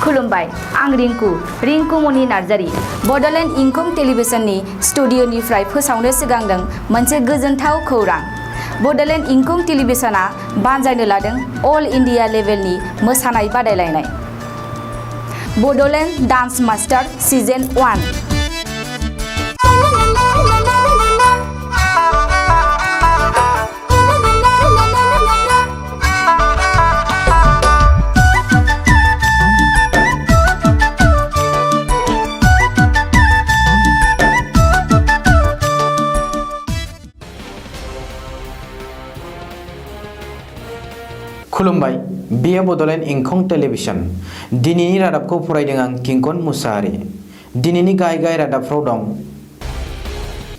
खुलुमबाय आं रिंकु मनि नार्जारी बड'लेण्ड इंखं टेलिभिजननि स्टुडिअनिफ्राय फोसावनो सिगांदों मोनसे गोजोनथाव खौरां। बड'लेण्ड इंखं टेलिभिजना बानजायनो लादों अल इन्डिया लेभेलनि मोसानाय बादायलायनाय बड'लेण्ड डान्स मास्टार सिजन 1। खुलुमबाय बेयो बड'लेण्ड इंखं टेलिभिजन। दिनैनि रादाबखौ फरायदों आं किंकन मुसाहारि। दिनैनि गाहाय रादाबफ्राव दं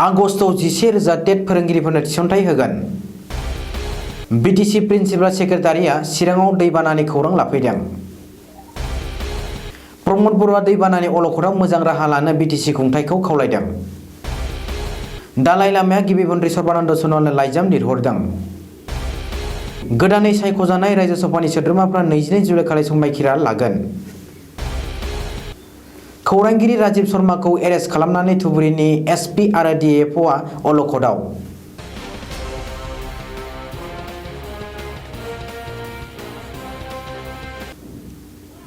आगस्टआव 11,000 टेट फोरोंगिरिफोरनो थिसनथाइ होगोन। बिटिसि प्रिन्सिपाल सेक्रेटारिया चिराङाव दैबानानि खौरां लाफैदों। प्रमद बर'आ दैबानानि अलखदाव मोजां राहा लानो बिटिसि खुंथायखौ खावलायदों। दालाइ लामाया गिबि मन्त्रि सर्बानन्द सन'वालनो लाइजाम लिरहरदों। गोदानै सायख'जानाय रायजो सभानि सोद्रोमाफ्रा 22 जुलाइ खालि समायखिरा लागोन। खौरांगिरि राजीब शर्माखौ एरेस्ट खालामनानै धुबुरीनि एसपि आरो डिएफअआ अलखदाव।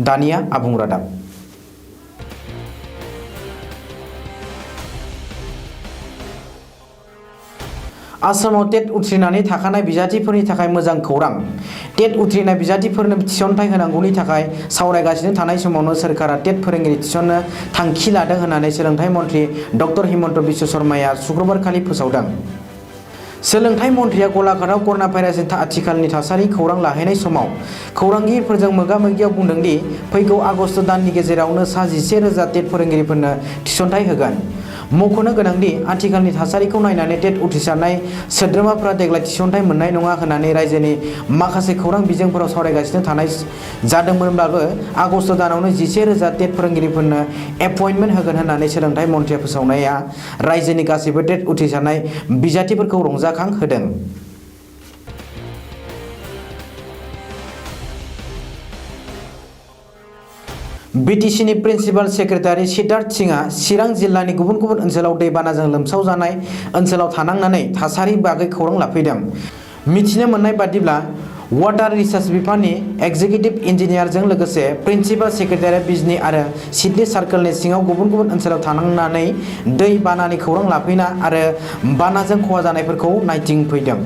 दानिया आबुं रादाब। आसामाव टेट उथ्रिनानै थाखानाय बिजाथिफोरनि थाखाय मोजां खौरां। टेट उथ्रिनाय बिजाथिफोरनो थिसनथाइ होनांगौनि थाखाय सावरायगासिनो थानाय समावनो सोरखारा टेट फोरोंगिरि थिसननो थांखि लादों होननानै सोलोंथाइ मन्थ्रि डक्टर हिमन्त बिश्व शर्माया शुक्रबारखालि फोसावदों। सोलोंथाइ मन्थ्रिया गलाघाटआव कर'ना भाइरासनि आथिखालनि थासारि खौरां लाहैनाय समाव खौरांगिरिफोरजों मोगा-मोगियाव बुंदों दि फैगौ आगस्त दाननि गेजेरावनो सा 11,000 टेट फोरोंगिरिफोरनो थिसनथाइ होगोन। मख'नो गोनांदि आथिखालनि थासारिखौ नायनानै टेट उथ्रिसारनाय सोद्रोमाफोरा देग्लाय थिसनथाइ मोननाय नङा होननानै रायजोनि माखासे खौरां बिजोंफोराव सावरायगासिनो थानाय जादोंमोनब्लाबो आगस्त दानावनो 11,000 टेट फोरोंगिरिफोरनो एपइन्टमेन्ट होगोन होननानै सोलोंथाइ मन्थ्रिया फोसावनाया रायजोनि गासैबो टेट उथ्रिसारनाय बिजाथिफोरखौ रंजाखां होदों। बिटिसिनि प्रिन्सिपाल सेक्रेटारि सिद्धार्थ सिंहआ चिरां जिल्लानि गुबुन गुबुन ओनसोलाव दैबानाजों लोमसावजानाय ओनसोलाव थानांनानै थासारि बागै खौरां लाफैदों। मिथिनो मोननाय बादिब्ला वाटार रिसार्च बिफाननि एक्जिकिउटिभ इन्जिनियारजों लोगोसे प्रिन्सिपाल सेक्रेटारिया बिजनी आरो सिडनी सार्कलनि सिङाव गुबुन गुबुन ओनसोलाव थानांनानै दै बानानि खौरां लाफैना आरो बानाजों खहा जानायफोरखौ नायथिंफैदों।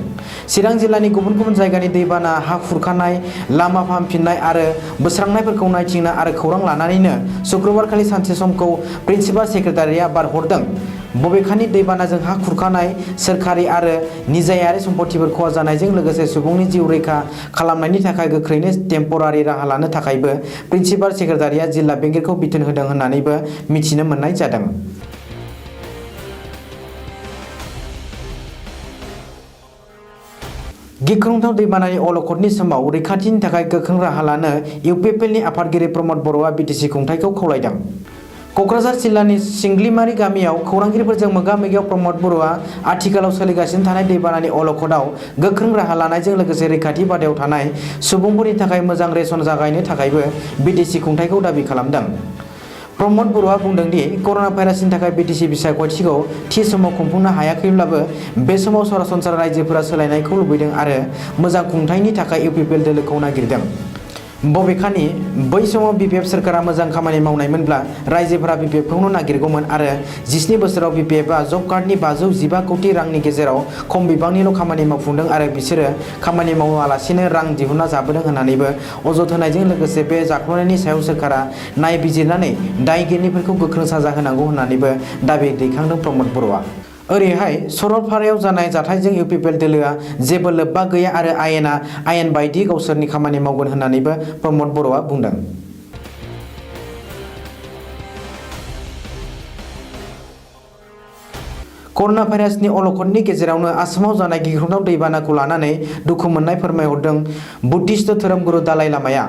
चिरां जिल्लानि गुबुन गुबुन जायगानि दैबाना, हा खुरखानाय, लामा फाहामफिननाय आरो बोस्रांनायफोरखौ नायथिंना आरो खौरां लानानैनो शुक्रबारखालि सानसे समखौ प्रिन्सिपाल सेक्रेटारिया बारहरदों। बबेखानि दैबानाजों हा खुरखानाय, सोरखारि आरो निजायारि सम्पथिफोर खहा जानायजों लोगोसे सुबुंनि जिउ रैखा खालामनायनि थाखाय गोख्रैनो टेम्परारि राहा लानो थाखायबो प्रिन्सिपाल सेक्रेटारिया जिल्ला बेंगिरिखौ बिथोन होदों होननानैबो मिथिनो मोननाय जादों। गिख्रंथाव दैबानानि अलखदनि समाव रैखाथिनि थाखाय गोख्रों राहा लानो इउपिपिएलनि आफादगिरि प्रमद बर'आ बिटिसि खुंथायखौ खावलायदों। क'क्राझार जिल्लानि सिंग्लिमारि गामियाव खौरांगिरिफोरजों मोगा-मोगियाव प्रमद बर'आ आथिखालाव सोलिगासिनो थानाय दैबानानि अलखदाव गोख्रों राहा लानायजों लोगोसे रैखाथि बादायाव थानाय सुबुंफोरनि थाखाय मोजां रेशन जागायनो थाखायबो बिटिसि खुंथायखौ दाबि खालामदों। प्रमद बर'आ बुंदों दि कर'ना भाइरासनि थाखाय बिटिसि बिसायख'थिखौ थि समाव खुंफुंनो हायाखैब्लाबो बे समाव सरासनस्रा रायजोफोरा सोलायनायखौ लुबैदों आरो मोजां खुंथायनि थाखाय इउपिपिएल दोलोखौ नागिरदों। बबेखानि बै समाव बिपिएफ सोरखारा मोजां खामानि मावनायमोनब्ला रायजोफोरा बिपिएफखौनो नागिरगौमोन आरो 17 बोसोराव बिपिएफआ जब कार्डनि 515 कौटि रांनि गेजेराव खम बिबांनिल' खामानि मावफुंदों आरो बिसोरो खामानि मावालासिनो रां दिहुनना जाबोदों होननानैबो अजद होनायजों लोगोसे बे जाख्ल'नायनि सायाव सोरखारा नायबिजिरनानै दायगिरिफोरखौ गोख्रों साजा होनांगौ होननानैबो दाबि दैखांदों प्रमद बर'आ। ओरैहाय सरलपारायाव जानाय जाथायजों इउपिपिएल दोलोआ जेबो लोब्बा गैया आरो आयेन बायदि गावसोरनि खामानि मावगोन होननानैबो प्रमद बर'आ बुंदों। कर'ना भाइरासनि अलखदनि गेजेरावनो आसामाव जानाय गिख्रंथाव दैबानाखौ लानानै दुखु मोननाय फोरमायहरदों बुद्धिस्ट धोरोमगुरु दालाइ लामाया।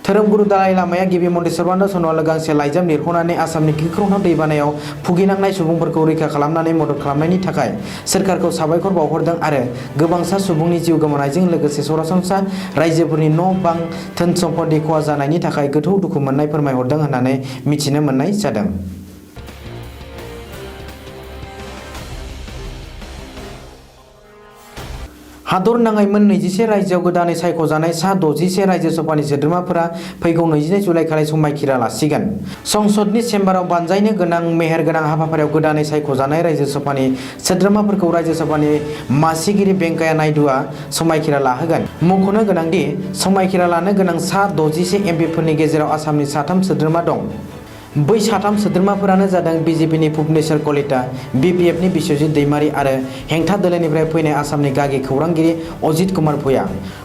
धोरोमगुरु दालाइ लामाया गिबि मन्त्रि सर्बानन्द सन'वालनो गांसे लाइजाम लिरहरनानै आसामनि गिख्रंथाव दैबानायाव भुगिनांनाय सुबुंफोरखौ रैखा खालामनानै मदद खालामनायनि थाखाय सोरखारखौ साबायखर बावहरदों आरो गोबांसा सुबुंनि जिउ गोमानायजों लोगोसे सरासनस्रा रायजोफोरनि न' बां धोन सम्पदि खहा जानायनि थाखाय गोथौ दुखु मोननाय फोरमायहरदों होननानै मिथिनो मोननाय जादों। हादर नाङै मोन 21 रायजोआव गोदानै सायख'जानाय सा 61 रायजो सभानि सोद्रोमाफोरा फैगौ 22 जुलाइखालि समायखिरा लासिगोन। संसदनि चेम्बाराव बानजायनो गोनां मेहेरगोनां हाबाफारियाव गोदानै सायख'जानाय रायजो सभानि सोद्रोमाफोरखौ रायजो सभानि मासिगिरि बेंकाया नायडुआ समायखिरा लाहोगोन। मख'नो गोनांदि समायखिरा लानो गोनां सा 61 एमपिफोरनि गेजेराव आसामनि 3 सोद्रोमा दं। बै 3 सोद्रोमाफोरानो जादों बिजेपिनि भुबनेश्वर कलिता, बिपिएफनि बिश्वजित दैमारी आरो हेंथा दोलोनिफ्राय फैनाय आसामनि गागि खौरांगिरि अजित कुमार भुया।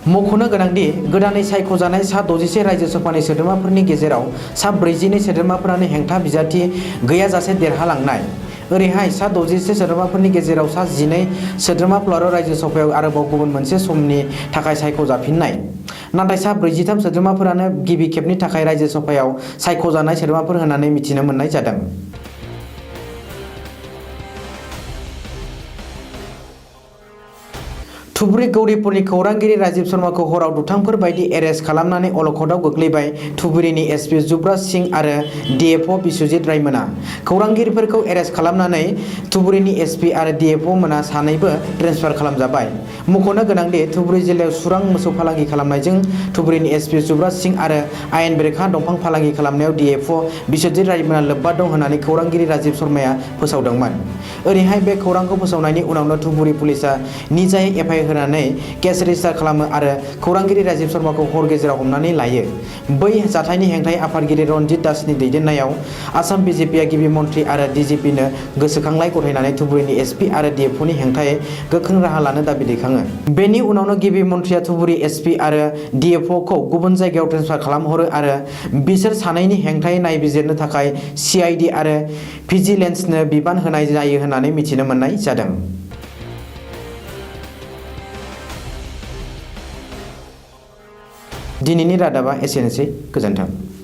मख'नो गोनांदि गोदानै सायख'जानाय सा 61 रायजो सभानि सोद्रोमाफोरनि गेजेराव सा 42 सोद्रोमाफोरानो हेंथा बिजाथि गैयाजासे देरहालांनाय। ओरैहाय सा 61 सोद्रोमाफोरनि गेजेराव सा 12 सोद्रोमाफोराल' रायजो सभायाव आरोबाव गुबुन मोनसे समनि थाखाय सायख'जाफिननाय। नाथाय सा 43 सोद्रोमाफोरानो गिबि खेबनि थाखाय रायजो सभायाव सायख'जानाय सोद्रोमाफोर होननानै मिथिनो मोननाय जादों। धुबुरी गौरीपुरनि खौरांगिरि राजीव शर्माखौ हराव दुथांफोर बायदि एरेस्ट खालामनानै अलखदाव गोग्लैबाय धुबुरीनि एसपि जुबराज सिंह आरो डिएफअ बिश्वजित रायमोना। खौरांगिरिफोरखौ एरेस्ट खालामनानै धुबुरीनि एसपि आरो डिएफअ मोना सानैबो ट्रेन्सफार खालामजाबाय। मख'नो गोनांदि धुबुरी जिल्लायाव सुरां मोसौ फालांगि खालामनायजों धुबुरीनि एसपि जुबराज सिंह आरो आयेन बेरेखा दंफां फालांगि खालामनायाव डिएफअ बिश्वजित रायमोना लोब्बा दं होननानै खौरांगिरि राजीव शर्माया फोसावदोंमोन। ओरैहाय बे खौरांखौ फोसावनायनि उनावनो धुबुरी पुलिसा निजायै एफआइआर होनानै केस रेजिस्टार खालामो आरो खौरांगिरि राजीव शर्माखौ हर गेजेराव हमनानै लायो। बै जाथायनि हेंथायै आफादगिरि रनजित दासनि दैदेननायाव आसाम बिजेपिआ गिबि मन्थ्रि आरो डिजिपिनो गोसोखांलाइ गथायनानै धुबुरीनि एसपि आरो डिएफअनि हेंथायै गोख्रों राहा लानो दाबि दैखाङो। बेनि उनावनो गिबि मन्थ्रिया धुबुरी एसपि आरो डिएफअखौ गुबुन जायगायाव ट्रेन्सफार खालामहरो आरो बिसोर सानैनि हेंथायै नायबिजिरनो थाखाय सिआइडि आरो भिजिलेन्सनो बिबान होनाय जायो होननानै मिथिनो मोननाय जादों। दिनैनि रादाबा एसेनोसै। गोजोन्थों।